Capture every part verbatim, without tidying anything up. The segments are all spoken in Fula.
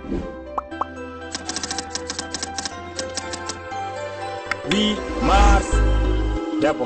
Huit mars. Debbo.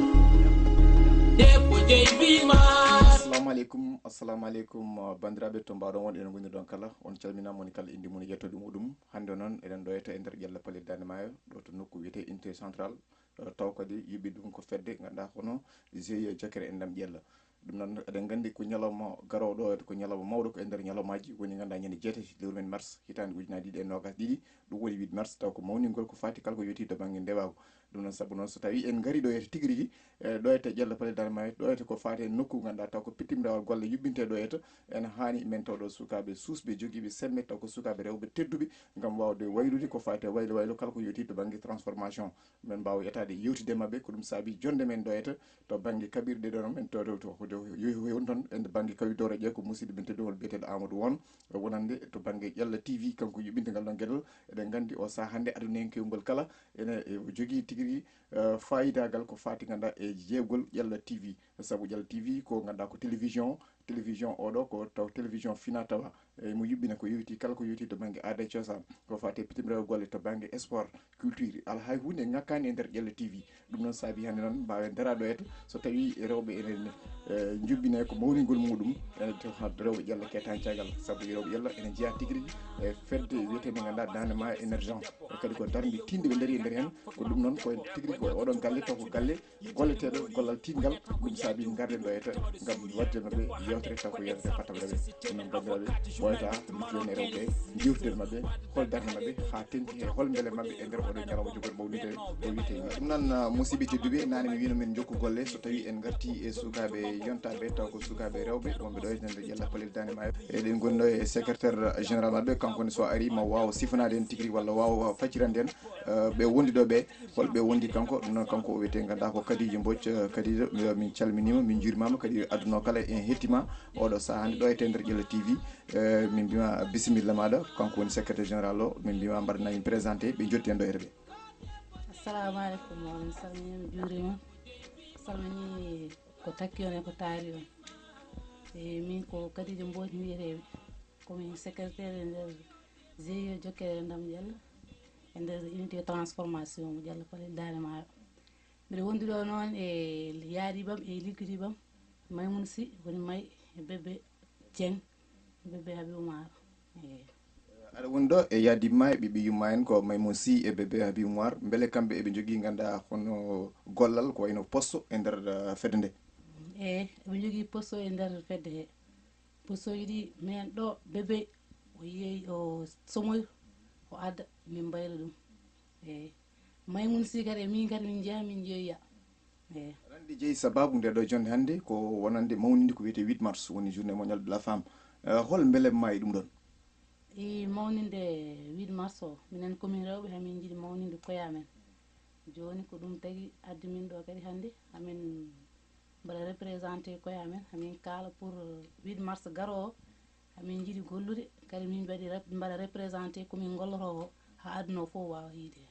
Debbo jey huit mars. Assalamu aleykum, assalamu aleykum, uh, banndiraaɓe, to mbaawɗon won, ene ngonirɗon kala. On calminaama, woni kala innde mum e yettoode muɗum. Hannde noon, eɗen ɗo e, e nder Ƴella Palel Daande Maayo, ɗo to nokku wiyetee Unité Centrale. Uh, taw kadi yuɓɓi ɗum ko fedde, ngannduɗaa, hono G I E Jokkere Enɗam Ƴella. Ɗum noon, eɗen nganndi ko ñalawma garoowo ɗo, ko ñalawma mawɗo, ko e nder ñalawmaaji woni, ngannduɗaa, ñande jeetati lewru men mars, hitaande ujunaaji ɗiɗi e noogaas ɗiɗi. Ɗum woni huit mars, taw ko mawningol ko faati kala ko yowiti to bannge ndewaagu. Ɗum noon, sabu noon, so tawii en ngarii ɗo e tigi rigi, e ɗo e Ƴella Palel Daande Maayo, ɗo e ko faati e nokku, ngannduɗaa, taw ko pittimrawal golle yuɓɓintee ɗo e, ene haani men taw ɗo sukaaɓe suusɓe, jogiiɓe semme, taw ko sukaaɓe rewɓe tedduɓe, ngam waawde waylude ko faati e waylo waylo kala ko yowiti to bannge transformation. Men mbaawa yetaade yewtidde maɓɓe, ko ɗum saabi jonde men ɗo e to bannge kaɓirɗe ɗo, men to, to, to, to, yo, yo, yo, on toon, e bannge kawitoore ƴee, ko musidɗo men tedduɗo biyeteeɗo Amadou Won, wonande to bannge Ƴella T V, kanko yuɓɓinta ngal ɗon geɗal. Eɗen nganndi o sahaa hannde aduna en kewngol kala ene, e, jogii tigi rigi, eh, faayidaagal ko faati, ngannduɗaa, e jeeygol Ƴella T V, sabu Ƴella T V ko, ngannduɗaa, ko télévision, télévision oɗo ko taw télévision fina tawa, e mo yuɓɓina ko yowiti kala ko yowiti to bannge aada e cosaan, ko faati e pittimrawal golle to bannge sport, culture, alaa hay huunde ŋakkaani e nder Ƴella T V. Ɗum noon saabi hannde noon mbaawen daraade ɗo e to, so tawii rewɓe ene, e, njuɓɓinee ko mawningol muɗum, ene to rewɓe Ƴella keedaaɗo caggal, sabu rewɓe Ƴella ene njeyaa tigi rigi e fedde wiyeteende, ngannduɗaa, Daande Maayo Émergent. E kadi ko darnde tiiɗnde ɓe ndarii e nder heen. Ko ɗum noon ko tigi rigi ko oɗon galle, taw ko galle golleteeɗo gollal tiiɗngal, ɗum saabi ngarɗen ɗo e to ngam waɗde maɓɓe yewtere taw ko yewtere fatal rewe. Ɗum noon, banndiraaɓe, ɓooyata, mbittuɗen e rewɓe, njiwtuɗen maɓɓe, hol darnde maɓɓe, haa teŋti he hol mbele maɓɓe e nder oɗo ñalawma jogori mawninde o wiyetee. Ɗum noon, uh, musidɓe tedduɓe, naane mi wiino min jokku golle, so tawii en ngartii e sukaaɓe yontaaɓe, taw ko sukaaɓe rewɓe wonɓe ɗo e nder Ƴella Palel Daande Maayo. Eɗen ngoni ɗo e secrétaire général maɓɓe, kanko ne so arii ma waaw sifanaade en tigi rigi walla waaw faccirande en, uh, ɓe wondi ɗo ɓe. Holɓe wondi kanko? Ɗum noon, kanko o wiyetee, ngannduɗaa, ko Kadijo Mbodj. Eh, Kadijo, mi, min calminiima, min njuurimaama, kadi aduna o kala en hettiima oɗo sahaa hannde ɗo e nder Ƴella T V. Eh, min mbiima bisimilla maaɗa, kanko woni secrétaire général o, min mbiima mbaɗana en présenté, ɓe njotti en ɗo e to ɓe. Assalamu aleykum, on salmini, mi juuriima. Salmini ko takki on e ko taari on. E min ko Kadijo Mbodj mi wiyetee, ko min secrétaire e nder G I E Jokkere Enɗam Ƴella, e nder unité transformation mo Ƴella Palel Daande Maayo. Mbiɗa wondi ɗo noon e yaadiiɓam e liggidiiɓam, Maymouna Sy, woni May, e Bébé Dieng, e Bébé Habibou Mar. Eey. Aɗa woni ɗo e yaadiiɓe ma e ɓiɓɓe yumma en ko Maymouna Sy e Bébé Habibou Mar. Mbele kamɓe eɓe njogii, ngannduɗaa, hono gollal ko wayno poste e nder, eh, fedde nde? Eey, eɓe njogii poste e nder fedde he. Poste uji ɗi, minen ɗo, Bébé o yeeyi, o somoy, o adda, min mbayla ɗum. Eey. Maymouna Sy kadi, e min kadi min njeya, min njeeya. Eey. Aɗa anndi jeyi sababu nde ɗo jonnde hannde ko wonande mawninde ko wiyetee huit mars, woni journée mondiale de la femme. Eh, hol mbelemma e ɗum ɗon? E mawninde huit mars o, minen ko min rewɓe, hamin njiɗi mawninde koye amen. Jooni ko ɗum tagi addi min ɗo kadi hannde, hamin mbaɗa représenté koye amen, hamin kaala pour huit mars garoowo, hamin njiɗi gollude, kadi min mbaɗi rep-, mbaɗa représenté ko min ngollotoo ko, haa aduna o fof waawa yiide heen.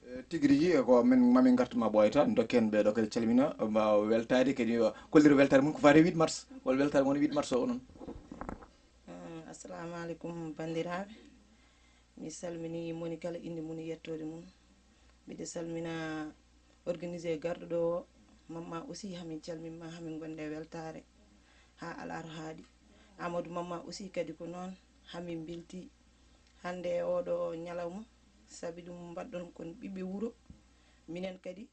Eh, tigi rigi, ko min, mamin ngartu ma ɓooyata, dokken ɓee ɗo kadi calmina, mbaawa weltaade, kadi kollira weltaare mum ko faati e huit mars. Hol weltaare mon huit mars o onon? Mm, assalamu aleykum, banndiraaɓe. Mi salminii moni kala innde mum e yettoode mum. Mbiɗa salmina organisé garɗo ɗo o, Mamma aussi, hamin calmin ma, hamin ngonde e weltaare haa alaa to haaɗi. Amadou Mamma aussi kadi ko noon, hamin mbeltii hannde e oɗo ñalawma, sabi ɗum mbaɗɗon kon ɓiɓɓe wuro. Minen kadi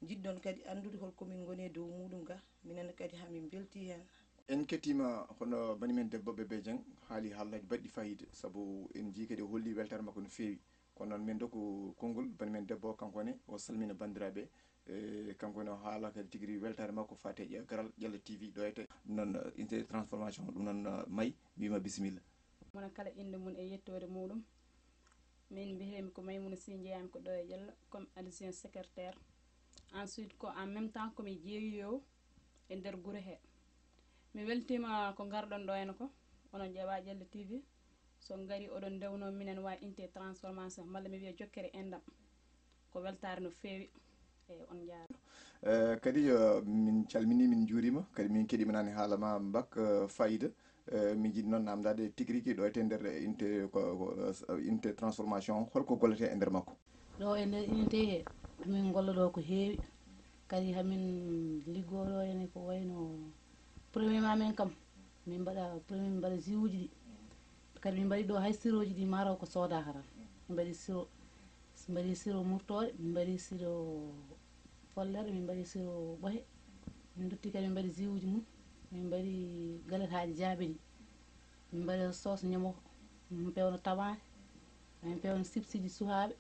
njiɗɗon kadi anndude hol ko min ngoni e dow muɗum ga, minen kadi hamin mbeltii heen. En kettiima hono bani men debbo Bébé Dieng haali haalaaji baɗɗi faayiida, sabu en njii kadi o holli weltaare makko no feewi. Kono noon min ndokku konngol bani men debbo, kanko ne o salmina banndiraaɓe, e kanko ne o haala kadi tigi rigi weltaare makko faati e garal Ƴella T V ɗo e to. Ɗum noon, eh, unité transformation, ɗum noon, eh, May, mbiyma bisimilla. Mona kala innde mum e yettoode muɗum. Min mbiyetee-mi ko Maymouna Sy, njeyaa-mi ko ɗo e Ƴella comme adjoint secrétaire. Ensuite ko en même temps ko mi jeeyowo e nder gure he. Mi weltiima ko ngarɗon ɗo heen ko, onon ƴeewa Ƴella T V. So ngarii oɗon ndewno minen wa unité transformation, malla mi wiya jokkere enɗam. Ko weltaare no feewi. Eey, on njaaraama. Eh, kadi, eh, min calminii, min njuuriima, kadi min keɗiima naane haala ma mbak, eh, faayiida. Eh, min njiɗi noon namdaade tigi rigi ɗo e nder unité, ko, ko, eh, unité transformation, holko gollete e nder makko? Ɗo e nder unité he, min golla ɗo ko heewi. Kadi hamin liggoo ɗo ene ko wayno premier ma men kam, min mbaɗa premier, min mbaɗa jus uji ɗi. Kadi min mbaɗi ɗo hay sirop ji ɗi maro ko soodaka tan. Min mbaɗi sirop, min mbaɗi sirop murtooɗe, min mbaɗi sirop follere, min mbaɗi sirop ɓohe. Min ndotti kadi min mbaɗi jus uji mum. Min mbaɗi galetaaji jaabe ɗi. Min mbaɗi sauce ñamoko. Min pewna tamaate. Min pewna sipsiji suhaaɓe.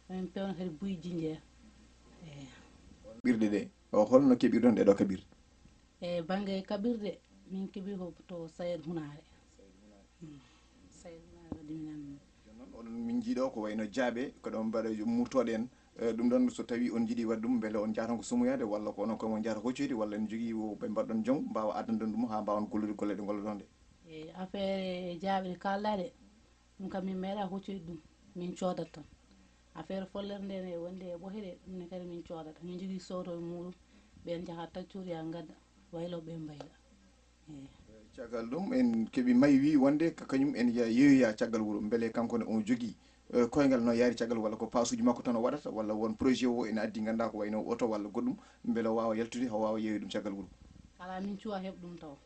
Min pewna kadi buy jinjeer. Eeyi. Ɓirɗe ɗe, o holno keɓirɗon ɗe ɗo kaɓirɗe? E bannge kaɓirɗe, min keɓi ko to Sayed Hunaare. Mm. Sayed Hunaare waɗi min. Jooni noon, oɗon, min njiɗo ko wayno jaaɓe, ko ɗon mbaɗa murtooɗe en. Eh, ɗum ɗon, so tawi on njiɗi waɗde ɗum, mbele on njahata ko sumuyaade, walla ko onon koye mon njahata hoccoyde, walla en njogii wo ɓe mbaɗɗon jom, mbaawa addanɗon ɗum haa mbaawan gollude golle ɗe ngollodon ɗe? E affaire jaaɓe ɗe kaalɗaa ɗe, ɗum kam min meeɗa hoccoyde ɗum, min coodat tan. Affaire follere nde ne wonde e ɓohe ɗe, ɗum ne kadi min coodat. Min njogii sooto e muuɗum, ɓeen njaha taccude ya ngadda, waylo ɓe mbayla. Eeyi. Caggal ɗum, en keɓi mayi wi wonde ka kañum en ya yeeyoya caggal wuro. Mbele kanko ne on jogii, eh, koyngal no yaari caggal, walla ko paasuuji makko tan o waɗata, walla won projet o ene addi, nganndaa ko wayno oto walla goɗɗum, mbele o waawa yaltude, o waawa yeeyoya ɗum caggal wuro? Alaa, min cuwa heɓ ɗum taw.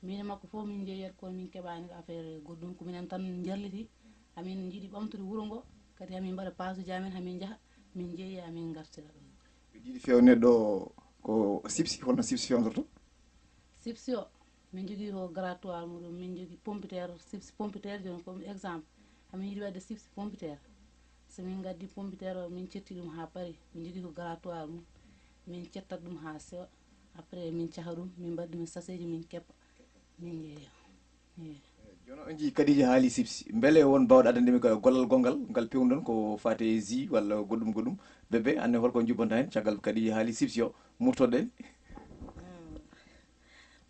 Min e makko fof min njeeyat ko min keɓaani affaire goɗɗum, ko minen tan njarliti. Amin njiɗi ɓamtude wuro ngo, kadi amin mbaɗa paasuuji amen, amin njaha, min njeeya, amin ngartira ɗum. Ɓe njiɗi feewne ɗo ko sipsi, holno sipsi fewndorto? Sipsi o, min njogii ko grattoir muɗum, min njogii pompiteer, sipsi pompiteer, jooni comme exemple, amin yiɗi waɗde sipsi pompiteer. So min ngaddi pompiteer o, min cetti ɗum haa paari, min njogii ko grattoir mum, min cettat ɗum haa sewa, après min caha ɗum, min mbaɗa ɗum e sachet ji, min keppa, min njeeya. Eeyi. Jooni on njii Kadija haali sipsi. Mbele won baawɗo addande mi ko gollal gonngal ngal pewndon ko faati e jus walla goɗɗum goɗɗum? Bébé, anne holko njubbanta heen caggal Kadija haali sipsi o, murtoɗen? Mm.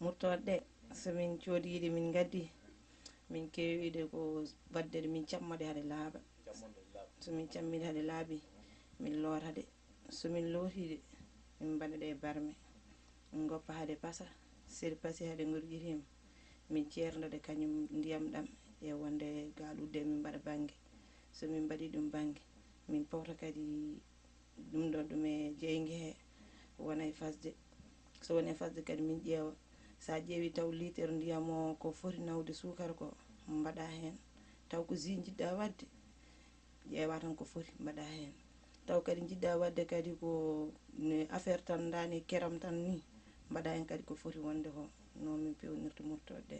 Murtoɗe, so min coodi ɗe, min ngaddi, min keewi ɗe ko waɗde ɗe, min camma ɗe haa ɗe laaɓa. So min cammi ɗe haa ɗe laaɓi, min loota ɗe. So min looti ɗe, min mbaɗa ɗe e barme. Min ngoppa haa ɗe pasa, so ɗe pasi haa ɗe ngorƴitiima, min ceernda ɗe kañum ndiyam ɗam e wonde gaaluɗe, min mbaɗa bannge. So min mbaɗi ɗum bannge, min powta kadi ɗum ɗo ɗum e jeynge he, wona e fasde. So woni e fasde kadi min ƴeewa. So a ƴeewi taw liitere ndiyam o ko foti nawde suukara ko, mbaɗa heen. Taw ko jus njiɗɗa waɗde, ƴeewa tan ko foti, mbaɗa heen. Taw kadi njiɗɗa waɗde kadi ko ne affaire tan, ndani keram tan ni, mbaɗa heen kadi ko foti wonde ko. No min pewnirta murtoɗe ɗe,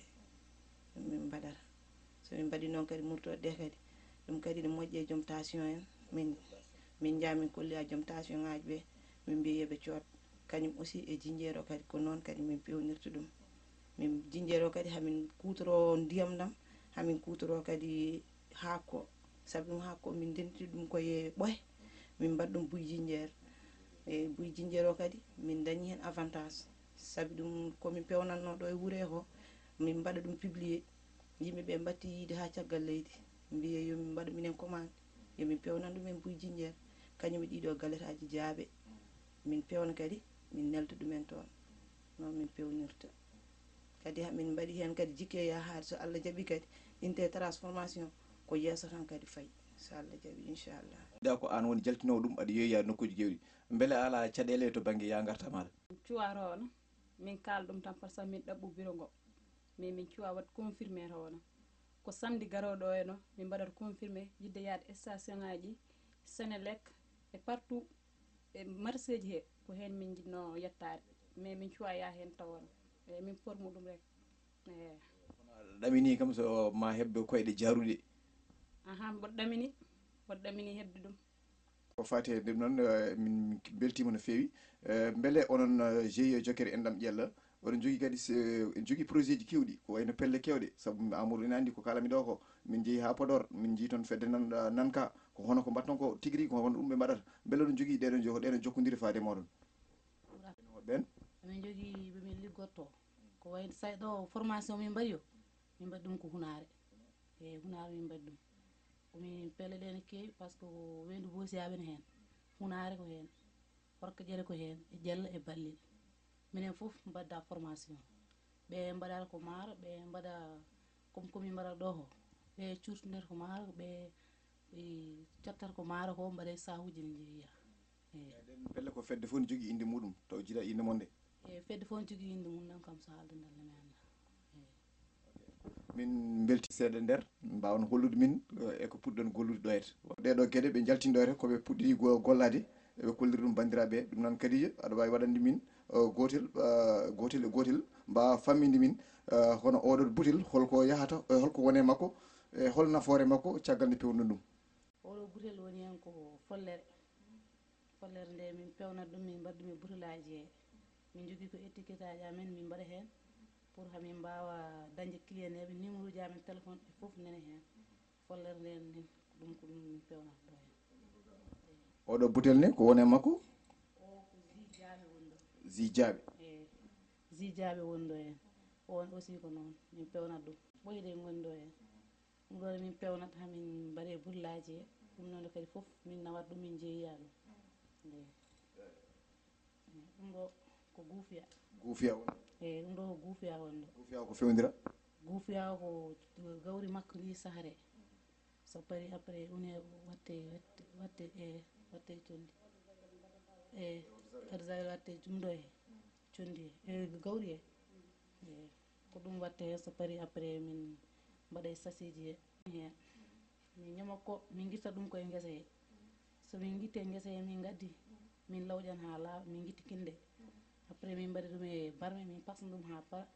ɗum min mbaɗata. So min mbaɗi noon kadi murtoɗe ɗe kadi, ɗum kadi ne moƴƴi e joom tension en. Min, min njaha min kolloya joom tension ŋaaji ɓe, min mbiya yo ɓe cood, kañum aussi e jinjeer o kadi ko noon kadi min pewnirta ɗum. Min jinjeer o kadi hamin kuutoro ndiyam ɗam, hamin kuutoro kadi haako, sabi ɗum haako min ndenti ɗum ko e ɓoye, min mbaɗa ɗum buy jinjeer. E buy jinjeer o kadi min dañi heen avantage, sabi ɗum ko min pewnatno ɗo e wure ko, min mbaɗa ɗum publier. Yimɓe ɓe mbatti yiide haa caggal leydi, mbiya yo min mbaɗu minen commande, yo min pewnan ɗum en buy jinjeer, kañum e ɗiɗo galetaaji jaaɓe. Min pewna kadi, min nelda ɗum en toon. Noon min pewnirta. Kadi ha min mbaɗi heen kadi jikke yahaade, so Allah jaɓi kadi, unité transformation ko yeeso tan kadi fayi, so Allah jaɓi, inchallah. Nda ko aan woni jaltinoowo ɗum, aɗa yeeya nokkuuji keewɗi. Mbele a alaa caɗeele to bannge ya ngarta maaɗa? Cuwaa rono, min kaal ɗum tan, par ce que min ɗaɓɓu bureau ngo. Mais min cuwa waɗ confirmé to wona. Ko samedi garooɗo o eno, min mbaɗata confirmé, yidde yaade station ŋaaji, Senelec, e partout, e marché ji he, ko heen min njiɗno yettaade. Mais min cuwa yaa heen taw wona. E min pormu ɗum rek. E. Kono aɗa ɗamini kam so ma heɓɓe koyɗe jaaruɗe? Ahan, mboɗo ɗamini, mboɗo ɗamini heɓde ɗum. Ko faati e ɗum noon, eh, min beltiima no feewi. Eh, mbele onon, eh, G I E Jokkere Enɗam Ƴella, oɗon njogii kadi, se, en njogii projet ji keewɗi, ko wayno pelle keewɗe, sabu Amadou ina anndi ko kaalami ɗo ko, min njehi haa Podor, min njii toon fedde nan, nanka, ko hono ko mbaɗton ko tigi rigi, ko hono ɗum ɓe mbaɗata. Mbele oɗon njogii ɗeɗon jo-, ɗeɗon jokkondire faade e mooɗon? Ɓen? Emin njogii ɓe min liggotto. Ko wayno say ɗo formation min mbaɗi o, min mbaɗi ɗum ko Hunaare. E Hunaare min mbaɗi ɗum. Komin pelle ɗe ne keewi, par ce que ko Weendu Boosiyaaɓe ne heen, Hunaare ko heen, Horka Ƴere ko heen, e Ƴella e Ballel. Minen fof mbadda formation. ɓe mbaɗata ko maaro, ɓe mbaɗa comme komin mbaɗata ɗo ko, ɓe curtinir ko maaro, ɓe ɓe cottat ko maaro ko, mbaɗa e sahuji ne jeeya. Eyi. Eɗen pelle ko fedde fof ne jogii innde muɗum, taw jiɗa innde mon nde? Eyi, fedde fof ne jogii innde mum, nan kam so haalde ndelle mi annda. Eyi. Min mbelti seeɗa nder, mbaawan hollude min, eh, e ko puɗɗon gollude ɗo hete. Ɗee ɗoo geɗe ɓe njaltini ɗo hete, ko ɓe puɗɗii go-, gollaade, eɓe kolliri ɗum banndiraaɓe ɓe. Ɗum noon, Kadija, aɗa waawi waɗande min, eh, gootel, eh, gootel e gootel, mbaawa famminde min, eh, hono oɗo butel, holko yahata, eh, holko woni e makko, e hol nafoore makko caggal nde pewnɗon ɗum? Oɗo butel woni heen ko follere. Follere nde min pewnat ɗum, min mbaɗa ɗum e butelaaji he. Min njogii ko étiquette aji amen, min mbaɗa heen pour hamin mbaawa dañde client eɓe, numéro uji amen téléphone e fof nana heen. Follere nde nin, ko ɗum, ko ɗum min pewnata ɗo heen. Oɗo butel ne, ko woni e makko? O ko jus jaaɓe woni ɗo. Jus jaaɓe. Eyi. Jus jaaɓe woni ɗo heen. O on aussi ko noon, min pewnat ɗum. Ɓoyɗe ngoni ɗo heen. Ɗum ɗo min pewnat, hamin mbaɗe butelaaji he. Ɗum noon kadi fof min nawat ɗum, min jeeya ɗum. Eyi. Ɗum ɗo ko guufiya. Guufiya won? Eyi, ɗum ɗo ko guufiya won ɗo. Guufiya ko fewndira? Guufiya ko gawri makko ndi sahre. So pari après, une watte, watte, watte, e, watte condi. E, eau de Javel watte jumɗo e condi e, e gawri e. E, ko ɗum watte heen, so pari après min mbaɗa e sachet ji he. Heen. Min ñama ko, min ngitta ɗum ko e ngesa he. So min ngitti e ngesa he, min ngaddi, min lawƴan haa laaɓa, min ngitti kinde. Après, min mbaɗi ɗum e barme, min pasna ɗum haa para.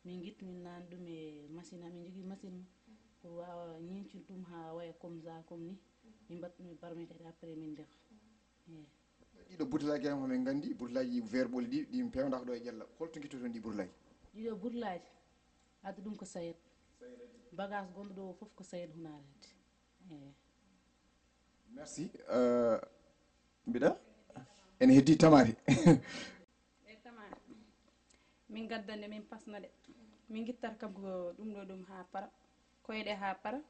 Min ngitti, min naani ɗum e machine, amin njogii machine pour waawa ñiiñcude ɗum haa waya comme ça, comme ni. Min mbaɗa ɗum e barme kadi, après min ndefa. Eey. Ɗiɗo butelaaji kam, homin nganndi butelaaji verre ɓoli ɗi, ɗi pewndaaka ɗo e Ƴella. Holto ngittoton ɗi butelaaji? Ɗiɗo butelaaji, addu ɗum ko Sayed. Bagage gonɗo ɗo o fof ko Sayed Hunaare addi. Eey. Merci. Euh, mbiɗa ene heddi tamaate. E tamaate. Min gaddande, min pasna ɗe. Min ngittata kam ko ɗum ɗo ɗum haa para. Koyɗe haa para.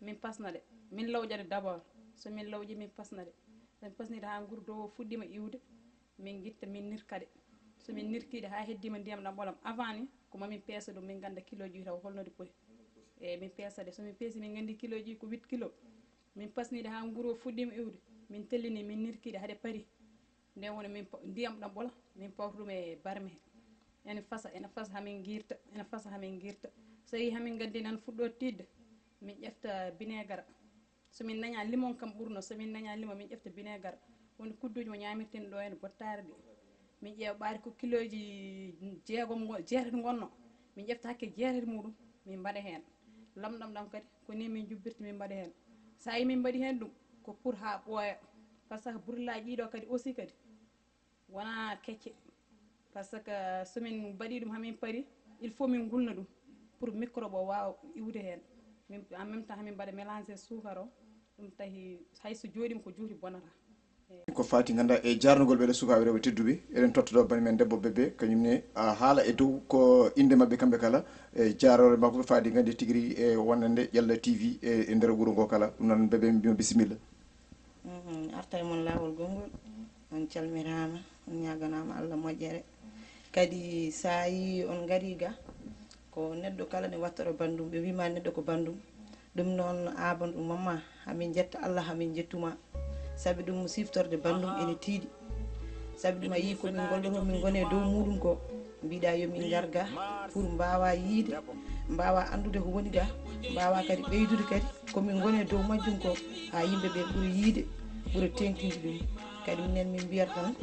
Min pasna ɗe. Min lawƴa ɗe d'abord. So min lawƴi, min pasna ɗe. So min pasni ɗe haa nguru dow o fuɗɗiima iwde, min ngitta, min nirka ɗe. So min nirkii ɗe haa heddiima ndiyam ɗam ɓolam. Avant ni, ko ma min peesa ɗum, min ngannda kilooji taw holno ɗi poti. Eey, min peesa ɗe. So min peesi, min nganndi kilooji ko huit kilo. Min pasni ɗe haa nguru o fuɗɗiima iwde. Min tellini, min nirkii ɗe haa ɗe pari. Nden woni min po-, ndiyam ɗam ɓola, min pawta ɗum e barme he. Ene fasa, ene fasa haa min ngirta, ene fasa haa min ngirta. So yii haa min nganndi nan fuɗɗo tiiɗde, min ƴefta bineegar. So min naña limon kam ɓurno, so min naña limon, min ƴefta bineegar. Woni kudduuji mo ñaamirten ɗo heen bottaari ɗi. Min ƴeewa ɓaari ko kilooji jeegom ngo-, jeetati ngonno. Min ƴefta hakke jeetati muɗum, min mbaɗa heen. Lamɗam ɗam kadi, ko ni min njubbirta, min mbaɗa heen. So a yii min mbaɗi heen ɗum, ko pour haa ɓooya. Par ce que butelaaji ɗiɗo kadi aussi kadi, wonaa kecce. Par ce que so min mbaɗi ɗum haa min pari, il faut min ngulna ɗum pour microbe o waawa iwde heen. Min, en même temps, haa min mbaɗa mélanger suukar o, ɗum tahi hay so jooɗiima ko juuti bonata. Ko faati ngannduɗaa e jaarnugol ɓeeɗo sukaaɓe rewɓe tedduɓe, eɗen totta ɗo bani men debbo Bébé, kañum ne a haala e dow ko innde maɓɓe kamɓe kala, e jaaroore makko faati nganndi tigi rigi e wonande Ƴella T V e, e nder wuro ngo kala. Ɗum noon Bébé, mbima bisimilla. Mhm, arta e mon laawol gonngol. On calmiraama, on ñaaganaama Allah moƴƴere. Kadi so a yii on ngarii ga, ko neɗɗo kala ne wattoro banndum, ɓe wii ma neɗɗo ko banndum. Ɗum noon, Aban Umma, hamin njetta Allah, hamin njettuma. Sabi ɗum, siftorde banndum ene tiiɗi. Sabi ɗum, a yii ko min ngolloto, min ngoni e dow muɗum ko, mbiɗa yo min ngar ga pour mbaawa yiide, mbaawa anndude ko woni ga, mbaawa kadi ɓeydude kadi ko min ngoni e dow majjum ko, haa yimɓe ɓe ɓura yiide, ɓura teeŋtinde ɗum. Kadi minen min mbiyata tan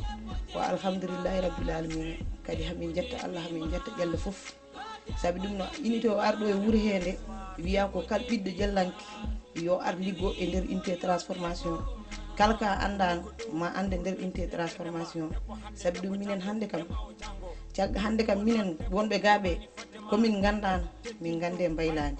ko alhamdulillahi rabbil alamina. Kadi hamin njetta Allah, hamin njetta Ƴella fof. Sabi ɗum no unité o arɗo e wuro hee nde, wiya ko kala ɓiɗɗo Ƴellanke yo ar liggo e nder unité transformation. Kala ka anndaano ma annde nder unité transformation. Sabi ɗum minen hannde kam, cag-, hannde kam minen wonɓe ga ɓe, ko min nganndaano, min nganndi mbaylaani.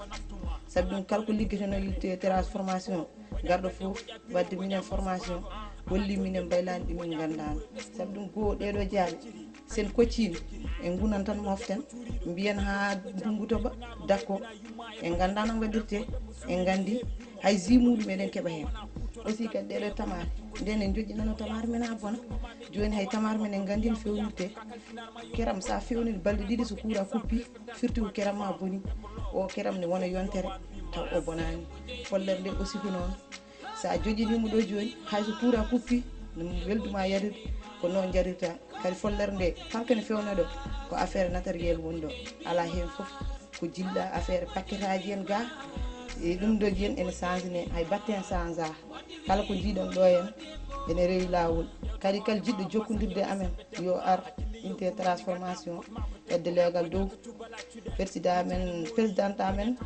Sabi ɗum kala ko liggeteno unité transformation, garɗo fof wadde minen formation, holli minen mbaylaani ɗi min nganndaano. Sabi ɗum goo ɗeeɗo jaaɓe, sen kocciino, en ngunan tan moften, mbiyen haa ndunngu toɓa, dakko. En nganndaa no waɗirtee, en nganndi hay jus muɗum eɗen keɓa heen. Aussi kadi ɗeeɗo tamaate, Nden en joƴƴinano tamar men a bona. Joni hay tamar men en gandi no fewnirte. Keram sa fewnir balɗe ɗiɗi so kuura kuppi, firti ko keram ma boni. O keram ne wona yontere, taw o bonani. Follere nde aussi ko noon. Sa joƴƴinimo ɗo joni, hay so kuura kuppi, no welduma yarirde, ko noon jarirta. Kadi follere nde, kala kene fewna ɗo, ko affaire matériel woni ɗo. Ala hen fof, ko jilla affaire paquet aji en ga. E ɗum ɗo jen ene change ne, hay batte en change a. Kala ko jiiɗon ɗo en, ene rewi lawol. Kadi kala jiɗɗo jokkodirde amen, yo ar unité transformation, hedde leegal dow. Président amen, présidente amen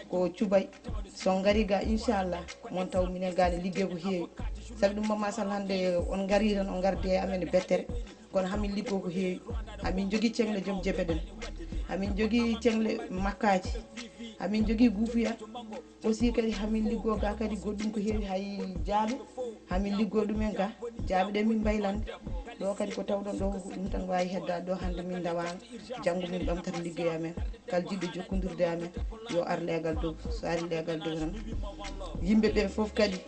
ko Cubay. So on ngari ga, inchallah, mon taw minen ga ne ligge ko heewi. Sabi ɗum, Mama Sall, hannde on ngari tan, on ngardi e amen e bettere. Kono hamin liggo ko heewi. Hamin jogii ceŋle joom jebe ɗen. Hamin jogii ceŋle makkaaji. Hamin jogii guufuya. Aussi kadi hamin liggo ga kadi goɗɗum ko heewi, hay jaaɓe. Hamin liggo ɗumen ga. Jaaɓe ɗe min mbaylande. Ɗo kadi ko tawɗon ɗo, ko ɗum tan wawi heddaade ɗo. Hannde min ndawano, janngo min ɓamtata liggoya men. Kala jiɗɗo jokkodirde amen, yo ar leegal dow. So ari leegal dow tan, yimɓe ɓe fof kadi,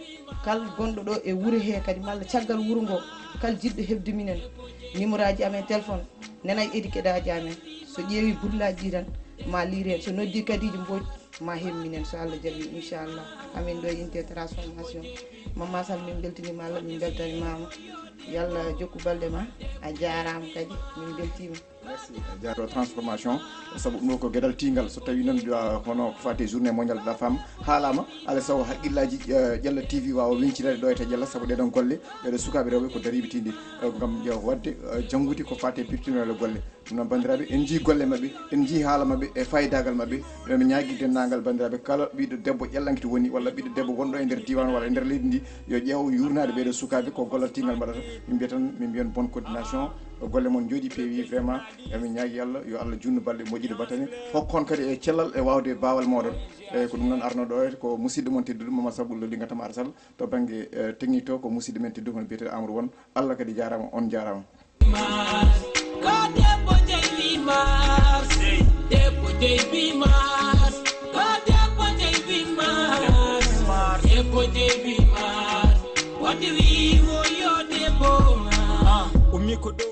kala gonɗo ɗo e wuro he kadi, malla caggal wuro ngo, kala jiɗɗo heɓde minen, numéro aji amen téléphone, nana e étiquette aji amen. So ƴeewi burlaji ɗi tan, ma liir hen. So noddi Kadija Mbodj, ma heɓ minen, so Allah jaɓi, inchallah. Amin ɗo e unité transformation. Mama Sall, min beltanima Allah, min beltanimama. Yo Allah jokku balɗe ma. A jarama kadi, min beltima. Merci. Jaato transformation, sabu ɗum ɗo ko geɗal tiingal. So tawi noon, ah, hono ko fati journée mondiale de la femme haalama, alaa sago haqqillaji, eh, Ƴella T V wawa weñcitade ɗo e to Ƴella, sabu ɗeɗon golle, ɓeɗo sukaɓe rewɓe ko dariɓe tiiɗi, eh, ngam ƴeew wadde, eh, janngude ko fati e pirtinole golle. Ɗum noon, bandiraɓe, en jii golle maɓɓe, en jii haala maɓɓe e fayidagal maɓɓe. Ɗo mi ñaagui denndaangal bandiraɓe, kala ɓiɗɗo debbo Ƴellanke to woni, walla ɓiɗɗo debbo wonɗo e nder diwan, walla e nder leydi ndi, yo ƴeew yurnaade ɓeɗo sukaɓe, ko gollal tiingal mbaɗata. Min mbiyata tan, min mbiyan bonne continuation. Golle mon njooɗi, peewi vraiment. Emin ñaagui Allah yo Allah junnu balɗe, moƴƴude battane, hokka on kadi e cellal e wawde bawal moɗon. Eyyi, ko ɗum noon arno ɗo, ko musidɗo mon tedduɗo Mamadou Sabullo Linga Tamar Sall, to banggue, eh, technique to ko musidɗo men tedduɗo, hono biyeteɗo Amadou Won. Allah kadi jarama, on jarama. Ko debbo jeyi Mars, debbo jeyi Mars, ko debbo jeyi Mars, debbo jeyi Mars. What do we want your debbo? Ah, umi ko ɗo.